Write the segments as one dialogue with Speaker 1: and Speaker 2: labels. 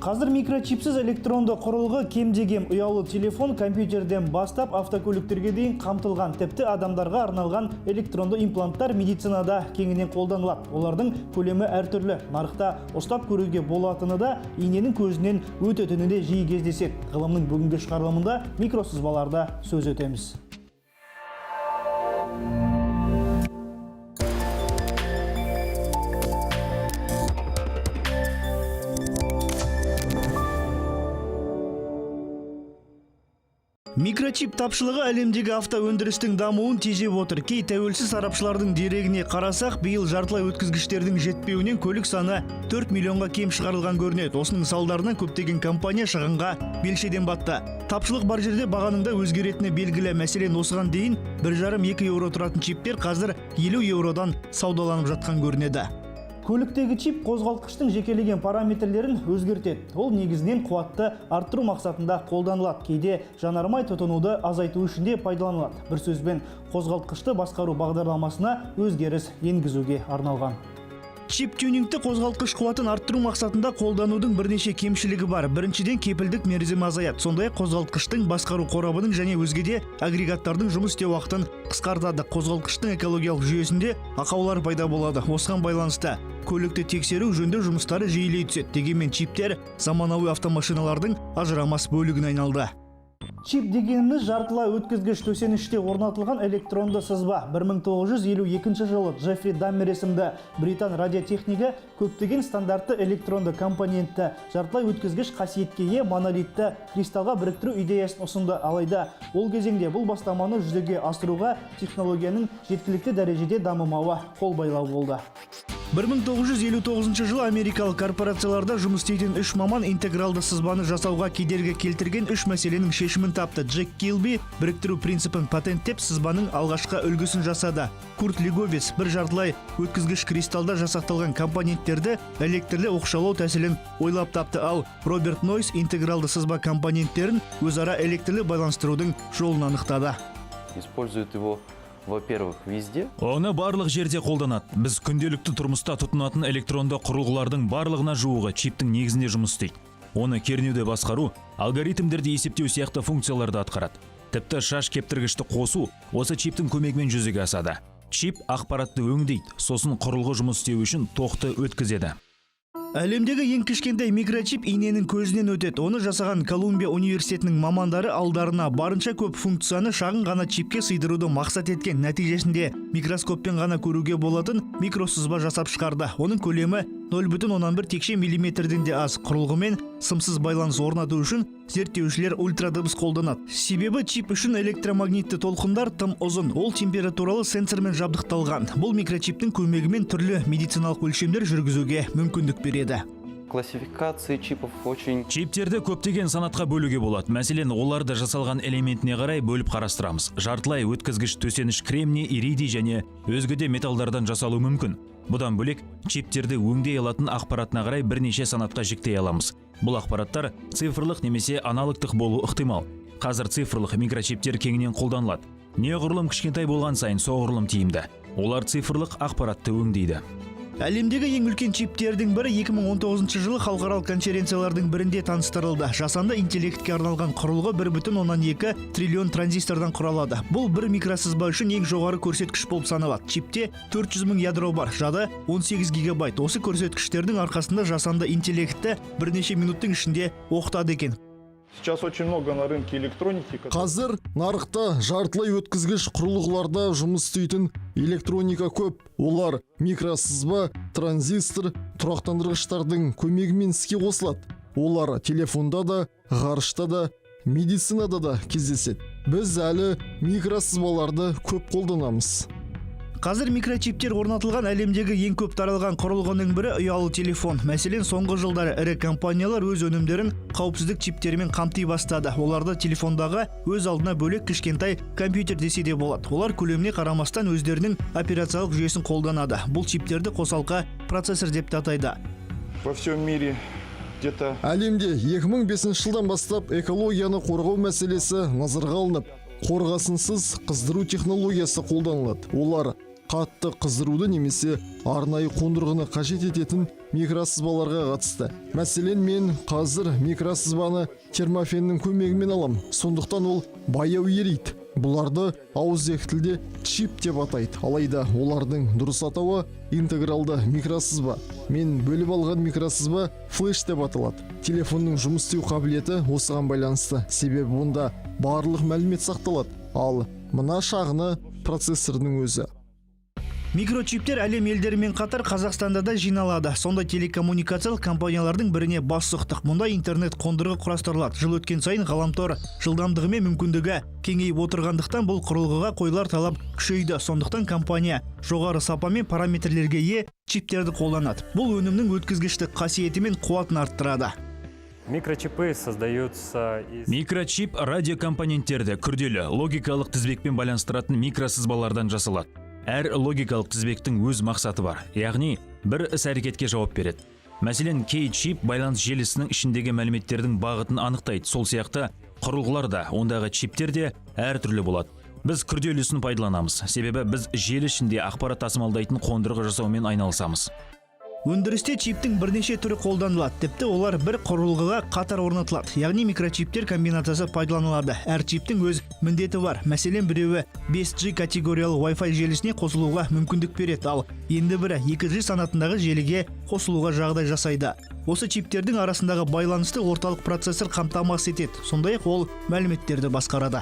Speaker 1: Қазір микрочипсіз электронды құрылғы кемде-кем ұялы телефон, компьютерден бастап автокөліктерге дейін қамтылған. Тіпті адамдарға арналған электронды импланттар медицинада кеңінен қолданылады. Олардың көлемі әртүрлі. Нарықта ұстап көруге болатыны да, иненің көзінен өтетіні де жиі кездеседі. Ғылымның бүгінгі шығарылымында микросызбаларда сөз өтеміз. Микрочип тапшылығы әлемдегі автоөндірістің дамуын тежеп отыр. Кей тәуелсіз сарапшылардың дерегіне қарасақ, биыл жартылай өткізгіштердің жетпеуінен көлік саны 4 миллионға кем шығарылған көрінеді. Осының салдарынан көптеген компания шығынға белшеден батты. Тапшылық бар жерде бағаның да өзгеретіні белгілі. Мәселен, осыған дейін 1,5-2 еуро тұратын чиптер қазір 50 еуродан саудаланып жатқан көрінеді. Көліктегі чип қозғалтқыштың жекелеген параметрлерін өзгертеді. Ол негізінен қуатты арттыру мақсатында қолданылады. Кейде жанармай тұтынуды азайту үшін де пайдаланылады. Бір сөзбен, қозғалтқышты басқару бағдарламасына өзгеріс енгізуге арналған. Чип тюнингті қозғалтқыш қуатын арттыру мақсатында қолданудың бірнеше кемшілігі бар. Біріншіден, кепілдік мерзімі азаяды. Сондай-ақ қозғалтқыштың басқару қорабының және өзге де агрегаттардың жұмыс істеу уақытын қысқартады. Қозғалтқыштың экологиялық жүйесінде ақаулар пайда болады. Осыған байланысты көлікті тексеру, жөндеу жұмыстары жиілей түседі. Дегенмен чиптер заманауи автомашиналардың ажырамас бөлігіне айналды. Чип дегеніміз жартылай өткізгіш төсеніште орнатылған электронды сызба. 1952 жылы Джеффри Даммер есімді британ радиотехнигі көптеген стандартты электронды компонентті жартылай өткізгіш қасиетке ие монолитті кристалға біріктіру идеясын ұсынды. Алайда ол кезеңде бұл бастаманы жүзеге асыруға технологияның жеткілікті дәрежеде дамымауы қолбайлау болды. 1959 жылы америкалық корпорацияларда жұмыс істейтін үш маман интегралды сызбаны жасауға кедергі келтірген үш мәселенің шешімін тапты. Джек Килби біріктіру принципін патенттеп, сызбаның алғашқы үлгісін жасады. Курт Лиговец бір жартылай өткізгіш кристалда жасақталған компоненттерді электрлі оқшаулау тәсілін ойлап тапты. Ал Роберт Нойс интегралды сызба компоненттерін өзара электрлі байланыстырудың жолын анықтады.
Speaker 2: Используют его, во-первых, везде.
Speaker 3: Оны барлық жерде қолданады. Біз күнделікті тұрмыста тұтынатын электронды құрылғылардың барлығына жуығы чиптің негізінде жұмыс істейді. Оны кернеуді басқару, алгоритмдерді есептеу сияқты функцияларды атқарады. Тіпті шаш кептіргішті қосу осы чиптің көмегімен жүзеге асады. Чип ақпаратты өңдейді, сосын құрылғы жұмыс істеу үшін тоқты өткізеді.
Speaker 1: Әлемдегі ең кішкентай микрочип иненің көзінен өтеді. Оны жасаған Колумбия университетінің мамандары алдарына барынша көп функцияны шағын ғана чипке сыйдыруды мақсат еткен. Нәтижесінде микроскоппен ғана көруге болатын микросызба жасап шығарды. Оның көлемі 0,1 текше миллиметрден де аз. Құрылғымен сымсыз байланыс орнату үшін зерттеушілер ультрадыбыс қолданады. Себебі чип үшін электромагнитті толқындар тым ұзын. Ол температуралы сенсормен жабдықталған. Бұл микрочиптің көмегімен түрлі медициналық өлшемдер жүргізуге мүмкіндік береді.
Speaker 2: Классификации чипов очень
Speaker 3: Чиптерді көптеген санатқа бөлуге болады. Мәселен, оларды жасалған элементіне қарай бөліп қарастырамыз. Жартылай өткізгіш төсеніш кремний, иридий және өзге де металдардан жасалуы мүмкін. Бұдан бөлек, чиптерді өңдей алатын ақпаратына қарай бірнеше санатқа жіктей аламыз. Бұл ақпараттар цифрлық немесе аналогтық болуы ықтимал. Қазір цифрлық микрочиптер кеңінен қолданылады. Неғұрлым кішкентай болған сайын, соғұрлым тиімді. Олар цифрлық ақпаратты өңдейді.
Speaker 1: Әлемдегі ең үлкен чиптердің бірі 2019 жылы халықаралық конференциялардың бірінде таныстырылды. Жасанды интеллектке арналған құрылғы 1,2 триллион транзистордан құралады. Бұл бір микросызба үшін ең жоғары көрсеткіш болып саналады. Чипте 400 мың ядро бар, жады 18 гигабайт. Осы көрсеткіштердің арқасында жасанды интеллектті бірнеше минуттың ішінде оқытады екен.
Speaker 4: Сейчас очень много на рынке электроники,
Speaker 5: Қазір нарықта жартылай өткізгіш құрылғыларда жұмыс істейтін электроника көп. Олар микросызба, транзистор, тұрақтандырғыштардың көмегімен іске қосылады. Олар телефонда да, ғарышта да, медицинада да кездеседі. Біз әлі микросызбаларды көп қолданамыз.
Speaker 1: Қазір микрочиптер орнатылған әлемдегі ең көп таралған құрылғының бірі ұялы телефон. Мәселен, соңғы жылдары ірі компаниялар өз өнімдерін қауіпсіздік чиптерімен қамти бастады. Оларды телефондағы өз алдына бөлек кішкентай компьютер десе де болады. Олар көлеміне қарамастан өздерінің операциялық жүйесін қолданады. Бұл чиптерді қосалқы процессор деп те атайды.
Speaker 4: Во всем мире где-то
Speaker 5: Әлемде 2005 жылдан бастап экологияны қорғау мәселесі назарға алынып, қорғасынсыз қыздыру технологиясы қолданылады. Олар қатты қыздыруды немесе арнайы қондырғыны қажет ететін Микросызбаларға қатысты. Мәселен, мен қазір микросызбаны термофеннің көмегімен алам. Сондықтан ол баяу ериді. Бұларды ауызекі тілде чип деп атайды. Алайда олардың дұрыс атауы интегралды микросызба. Мен бөліп алған микросызба флеш деп аталады. Телефонның жұмыс істеу қабілеті осыған байланысты. Себебі бұнда барлық мәлімет сақталады. Ал мына шағыны процессордың өзі.
Speaker 1: Микрочиптер әлем елдерімен қатар Қазақстанда да жиналады. Сонда телекоммуникациялық компаниялардың біріне бас сұқтық. Мұнда интернет қондырғы құрастырылады. Жыл өткен сайын ғаламтор жылдамдығы мен мүмкіндігі кеңейіп отырғандықтан, бұл құрылғыға қойылар талап күшейді. Сондықтан компания жоғары сапа мен параметрлерге ие чиптерді қолданады. Бұл өнімнің өткізгіштік қасиеті мен қуатын арттырады.
Speaker 6: Микрочипы создаются из
Speaker 3: Микрочип радиокомпоненттерді күрделі логикалық тізбекпен байланыстыратын микросызбалардан жасалады. Әр логикалық тізбектің өз мақсаты бар, яғни бір іс әрекетке жауап береді. Мәселен, кей чип байланыс желісінің ішіндегі мәліметтердің бағытын анықтайды. Сол сияқты құрылғылар да, ондағы чиптер де әртүрлі болады. Біз күрделісін пайдаланамыз, себебі біз желі ішінде ақпарат тасымалдайтын қондырғы жасаумен айналысамыз.
Speaker 1: Өндірісте чиптің бірнеше түрі қолданылады. Тіпті олар бір құрылғыға қатар орнатылады. Яғни микрочиптер комбинациясы пайдаланылады. Әр чиптің өз міндеті бар. Мәселен, біреуі 5G категориялы Wi-Fi желісіне қосылуға мүмкіндік береді, ал енді бірі 2G санатындағы желіге қосылуға жағдай жасайды. Осы чиптердің арасындағы байланысты орталық процессор қамтамасыз етеді. Сондай-ақ ол мәліметтерді басқарады.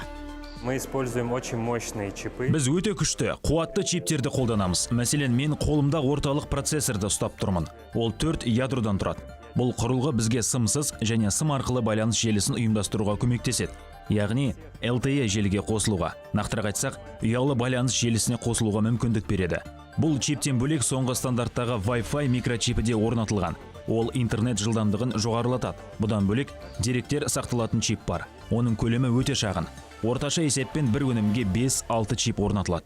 Speaker 6: Мы используем очень мощные чипы.
Speaker 3: Біз өте күшті, қуатты чиптерді қолданамыз. Мәселен, мен қолымда орталық процессорды ұстап тұрмын. Ол төрт ядродан тұрады. Бұл құрылғы бізге сымсыз және сым арқылы байланыс желісін ұйымдастыруға көмектеседі, яғни LTE желіге қосылуға, нақтырақ айтсақ, ұялы байланыс желісіне қосылуға мүмкіндік береді. Бұл чиптен бөлек соңғы стандарттағы Wi-Fi микрочипі де орнатылған. Ол интернет жылдамдығын жоғарылатады. Бұдан бөлек деректер сақталатын чип бар. Оның көлемі өте шағын. Орташа есеппен бір өнімге 5-6 чип орнатылады.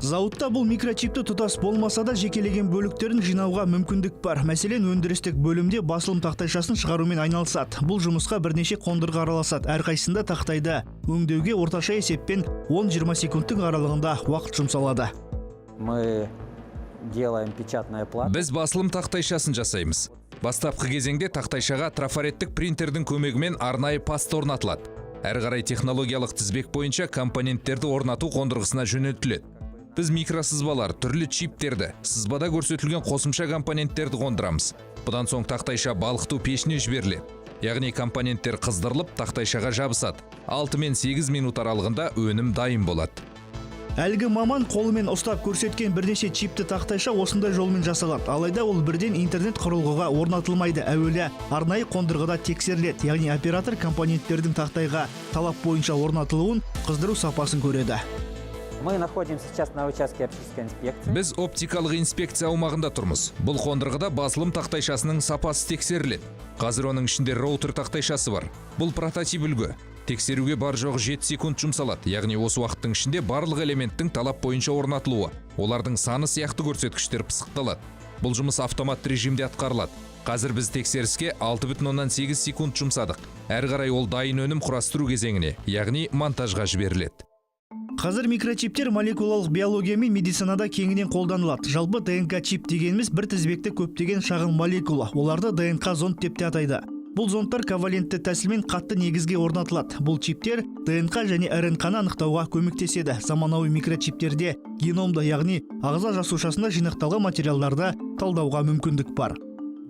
Speaker 1: Зауытта бұл микрочипті тұтас болмаса да, жекелеген бөліктерін жинауға мүмкіндік бар. Мәселен, өндірістік бөлімде басылым тақтайшасын шығарумен айналысады. Бұл жұмысқа бірнеше қондырғы араласады. Әрқайсысында тақтайды өңдеуге орташа есеппен 10-20 секундтың аралығында уақыт жұмсалады.
Speaker 7: Мы делаем печатные платы.
Speaker 8: Біз басылым тақтайшасын жасаймыз. Бастапқы кезеңде тақтайшаға трафареттік принтердің көмегімен арнайы паста орнатылады. Әрі қарай технологиялық тізбек бойынша компоненттерді орнату қондырғысына жөнелтіледі. Біз микросызбалар, түрлі чиптерді, сызбада көрсетілген қосымша компоненттерді қондырамыз. Бұдан соң тақтайша балқыту пешіне жіберіледі. Яғни компоненттер қыздырылып, тақтайшаға жабысады. 6 мен 8 минут аралығында өнім дайын болады.
Speaker 1: Әлгі маман қолымен ұстап көрсеткен бірнеше чипті тақтайша осындай жолмен жасалады. Алайда ол бірден интернет құрылғыға орнатылмайды. Әуелі арнайы қондырғыда тексеріледі. Яғни оператор компоненттердің тақтайға талап бойынша орнатылуын, қыздыру сапасын көреді.
Speaker 7: Мы находимся сейчас на участке оптической инспекции.
Speaker 8: Біз оптикалық инспекция аумағында тұрмыз. Бұл қондырғыда басылым тақтайшасының сапасы тексеріледі. Қазір оның ішінде роутер тақтайшасы бар. Бұл прототип үлгі. Тексеруге бар жоғы 7 секунд жұмсалады. Яғни осы уақыттың ішінде барлық элементтің талап бойынша орнатылуы, олардың саны сияқты көрсеткіштер пысықталады. Бұл жұмыс автоматты режимде атқарылады. Қазір біз тексеріске 6,8 секунд жұмсадық. Әрі қарай ол дайын өнім құрастыру кезеңіне, яғни монтажға жіберіледі.
Speaker 1: Қазір микрочиптер молекулалық биология мен медицинада кеңінен қолданылады. Жалпы, ДНК чип дегеніміз – бір тізбекті көптеген шағын молекула. Оларды ДНК зонд деп те атайды. Бұл зондтар ковалентті тәсілмен қатты негізге орнатылады. Бұл чиптер ДНК және РНК-ны анықтауға көмектеседі. Заманауи микрочиптерде геномда, яғни ағза жасушасында жинақталған материалдарды талдауға мүмкіндік бар.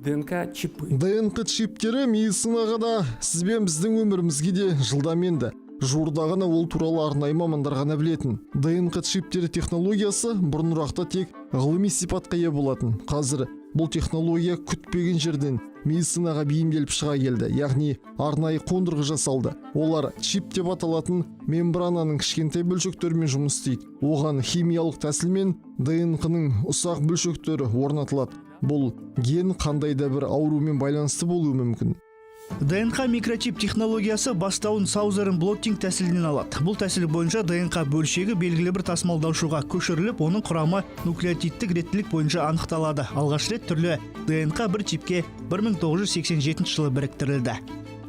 Speaker 9: ДНК чипы.
Speaker 5: ДНК чиптері медицинаға да, сіз бен біздің өмірімізге де жылдам енді. Жуырда ғана ол туралы арнайы мамандар ғана білетін. ДНК чиптері технологиясы бұрынырақта тек ғылыми сипатқа ие болатын. Қазір бұл технология күтпеген жерден медицинаға бейімделіп шыға келді. Яғни арнайы қондырғы жасалды. Олар чип деп аталатын мембрананың кішкентай бөлшектерімен жұмыс істейді. Оған химиялық тәсілмен ДНК-ның ұсақ бөлшектері орнатылады. Бұл ген қандай да бір аурумен байланысты болуы мүмкін.
Speaker 1: ДНК микрочип технологиясы бастауын Southern Blotting тәсілінен алады. Бұл тәсіл бойынша ДНК бөлшегі белгілі бір тасымалдаушыға көшіріліп, оның құрамы нуклеотидтік реттілік бойынша анықталады. Алғаш рет түрлі ДНК бір чипке 1987 жылы біріктірілді.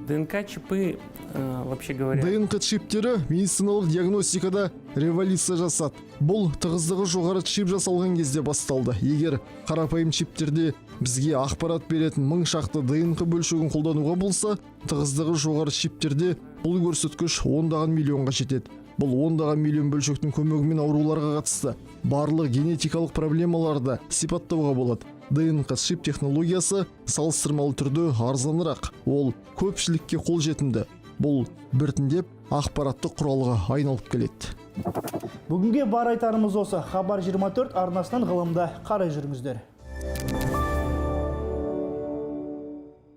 Speaker 9: ДНК чипы, вообще говоря,
Speaker 5: ДНК чиптері медициналық диагностикада революция жасады. Бұл тығыздығы жоғары чип жасалған кезде басталды. Егер қарапайым чиптерде Бізге ақпарат беретін мың шақты ДНК бөлшегін қолдануға болса, тығыздығы жоғары чиптерде бұл көрсеткіш ондаған миллионға жетеді. Бұл ондаған миллион бөлшектің көмегімен ауруларға қатысты барлық генетикалық проблемаларды сипаттауға болады. ДНК чип технологиясы салыстырмалы түрде арзанырақ, ол көпшілікке қолжетімді. Бұл біртіндеп ақпараттық құралға айналып келеді.
Speaker 1: Бүгінге бар айтарымыз осы. Хабар 24 арнасынан ғылымды қарай жүріңіздер.